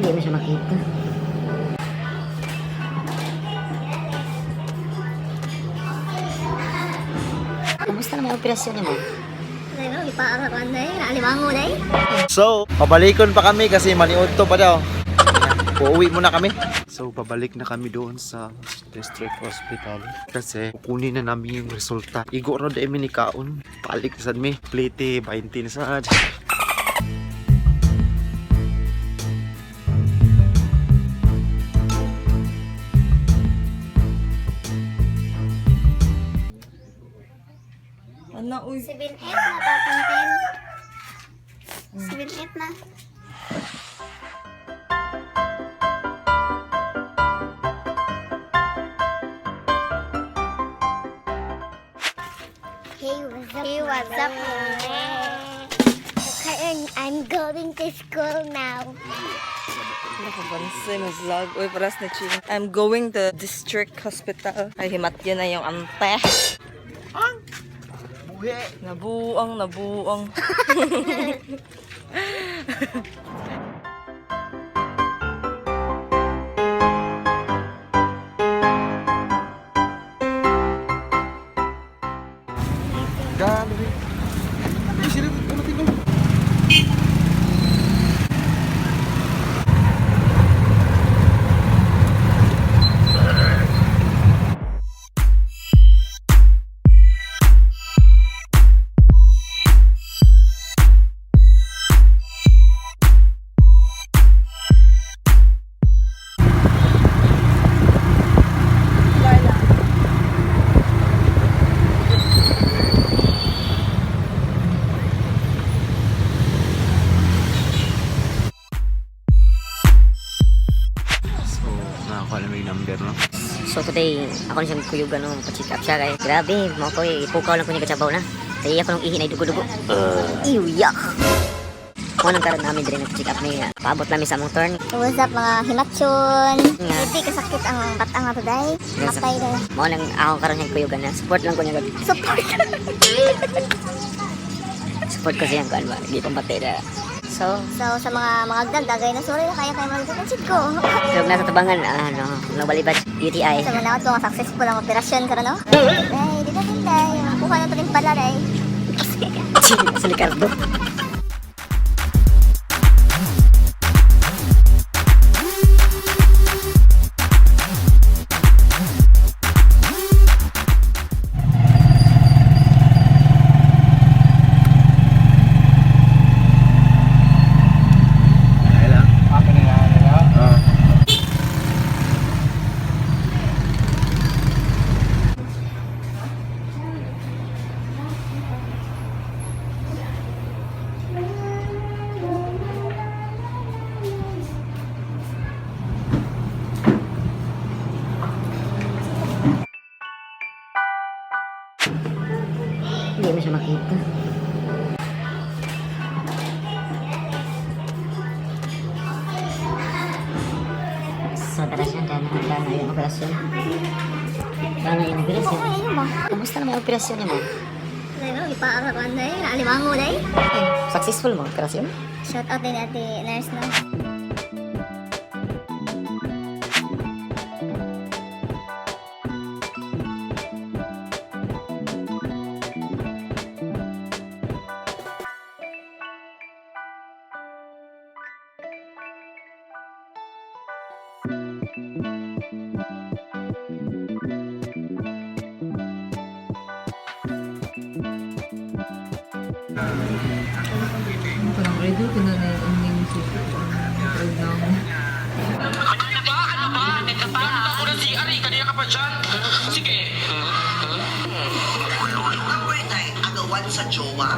Hindi mo siya makita. Kumusta naman yung operasyon mo? So, pabalikon pa kami kasi maniud to pa daw. Uuwi muna kami. So, pabalik na kami doon sa district hospital kasi kukunin na namin yung resulta. Igo ra dai mi ni kaon. Palik sad mi. Plate 20 na sad. Ano, uy. 7-8 na papantin. 7-8 na. Hey, what's up? Hey, what's up? Okay, I'm going to school now. Nakabansay mo vlog. Uy, paras na chill. I'm going to district hospital. Ay, himatyan na yung ante. Buhi. Nabuang, nabuang. Grabe. Uy, sila ano tingnan? So, nakakuha namin yung number, no? So today, ako na siyang kuyog ano, pa-check up siya kay. Grabe, mo ko eh, ipukaw lang ko niya katsabaw na. Kaya ako nung ihi na dugo-dugo. Ew, yuck! Mo nang karon namin diri nag-check up niya. Paabot namin sa among turn. What's up mga himatyon? Nga. Hindi kasakit ang batang nga today. Matay day. Mo nang ako karon siyang kuyugan na. Support lang ko niya. God. Support. Support ko siyang kuan ba. Di pambati na. So, So sa mga mga dagdagay na sorry na kaya kayo magkakachit ko. so nasa tabangan ano, nabalibat UTI. Sa mga ko nga successful ang operasyon karon no. Day, di na din day. Kuha na to rin pala day. Si Ricardo. Ay lang. Ah. Hindi mo siya makita. So tara siya, dana, dana yung operasyon. Dana yung operasyon. Okay, yun ba? Kumusta naman yung operasyon mo? Day no, ipaara ko day, alimango day. Ay, successful mo operasyon? Shout out din ate nurse no. Parang ready ko na na yung inyong suko. Proud na ako. Number 9, agawan sa jowa.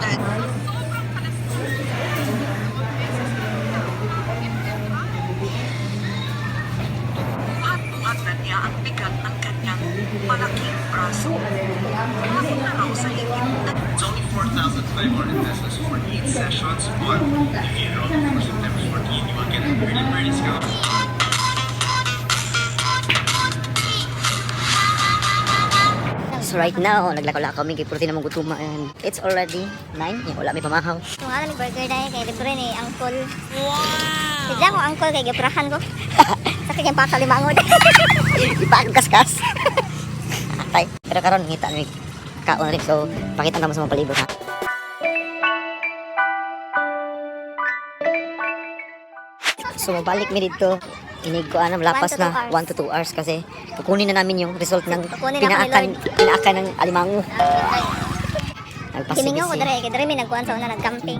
Buhat-buhat na niya ang bigat ng kanyang malaking braso. Umabot na raw sa higit na It's only 4,500 pesos for 8 sessions, but if you enroll before September 14, you will get an early bird discount. So right now, naglakaw-lakaw kami kay purti namang gutuma and it's already 9. Yeah, wala may pamahaw. Kung alam burger day kay libre ni Uncle. Wow. Bigla ko angkol kay gipurahan ko. Sakit yung pakalimangon. Ipa akong kaskas. Atay. Pero karon ngita ni kaon rin. So, pakita na mo sa mga palibot ha. So, mabalik mi dito. Inig ko anam lapas 1 to 2 na hours. 1 to 2 hours kasi kukunin na namin yung result ng Kukunin na ako ni pinaakan pinaakan ng alimango. Himingaw ko Nagpasibisi. dere kay dere may nagkuan sa una nagcamping.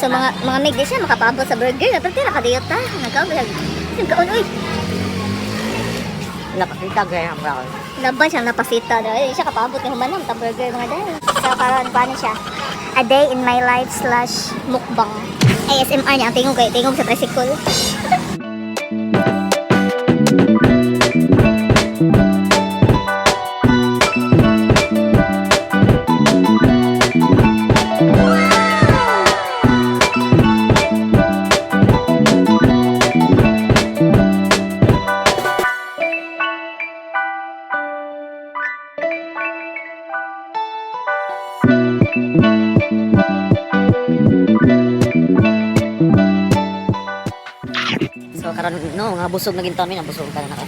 So mga mig di siya makapaabot sa burger. Dapat tira kadiyot ta. Nagkaon ba Nagkaon oy. Napakita gaya ang brown. Laban siya napasita dahil siya kapaabot kay humanam ta burger mga dahil. So karon paano siya? A day in my life slash mukbang. ASMR niya ang tingog kay tingog sa tricycle. So karon no, nga busog na ginto mi, busog ka na nako.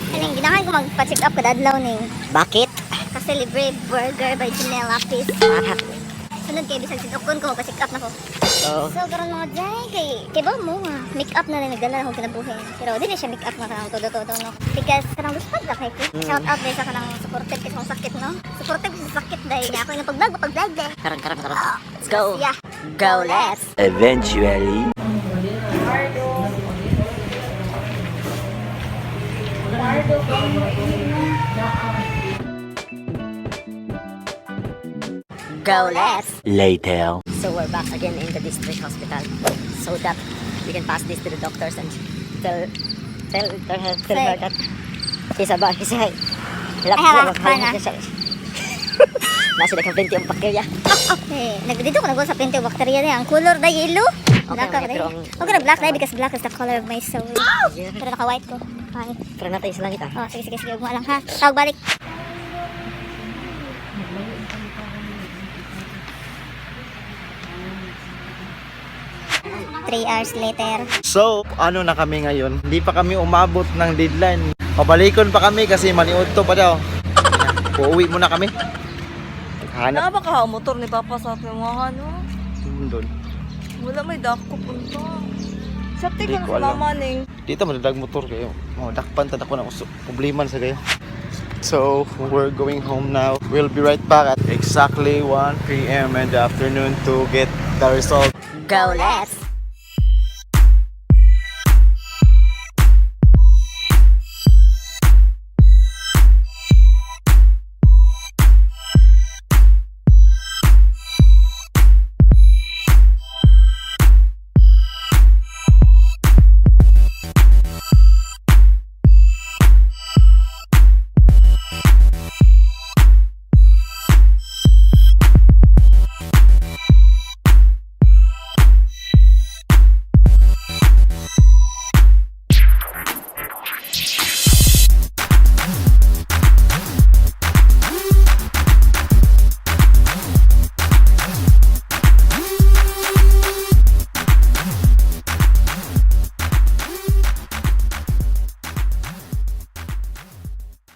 Aning ginahan ko magpa-check up kada adlaw ning Bakit? kasi libre burger by Janelle Lapis. Ah, Sunod kay bisag sidokon ko magpa-check up na ko. So, So karon mga day kay kay ba mo nga make up na lang nagdala akong kinabuhi. Pero di na siya make up nga kanang todo-todo no. Because kanang luspad lang kay ko. Shout out dahil sa kanang supportive kay sa akong sakit no. Supportive sa sakit dahil niya ako yung pag-vlog, pag-vlog dahil. karon karon karon. Let's go. Yeah. Go let's. Eventually. Go let's. Later. So we're back again in the district hospital so that we can pass this to the doctors and tell tell tell her, tell her Say. that isa ba isa Ay, hala, hala. Nasa na plenty ang bacteria. Eh, nag dito ko nagwa sa pente bacteria niya. Ang color na yellow. Black Okay, ako pero dahil. ang- Okay na black dahil because black is the color of my soul. Yeah. Pero naka-white ko. Okay. Pero natay sa langit ah. Oh, sige, sige, sige. Ugma lang ha. Tawag balik. 3 hours later. So, ano na kami ngayon? Hindi pa kami umabot ng deadline. Pabalikon pa kami kasi maniud to pa daw. Uuwi muna kami. Hanap Naa ba ka motor ni Papa sa ating mga ano? doon. Wala may dako punta. Sapti Di ko na ko sa alam. mama ning. Dito madadag motor kayo. Oh, dakpan tad ako na uso. Problema na sa kayo. So, we're going home now. We'll be right back at exactly 1 p.m. in the afternoon to get the result. Go let's.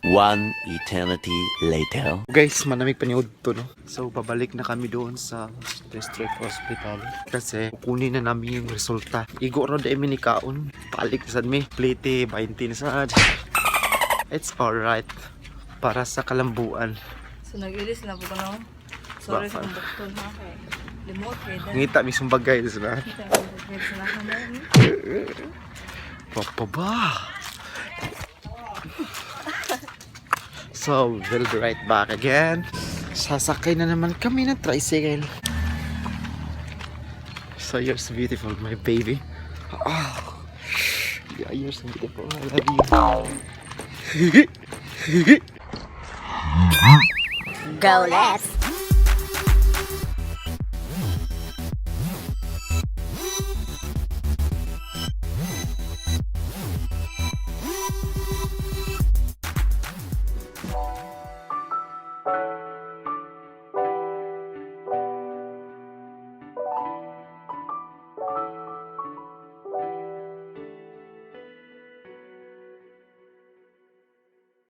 One eternity later. Guys, manamig pa niyo to, no? So, babalik na kami doon sa district hospital. Kasi, kukunin na namin yung resulta. Igo ro dahil mi ni kaon. Palik na sad mi. Plate, 20 na sad. It's alright. Para sa kalambuan. So nag-ilis na po ko no. Sorry sa Baka. kong bukton ha kay. Limot kay dan. Ngita mi sumbag guys, ba? Kita ang bukton sa lahat. Papa ba? So, we'll be right back again. Sasakay na naman kami ng tricycle. So, you're so beautiful, my baby. Oh, yeah, you're so beautiful. I love you. Go let's.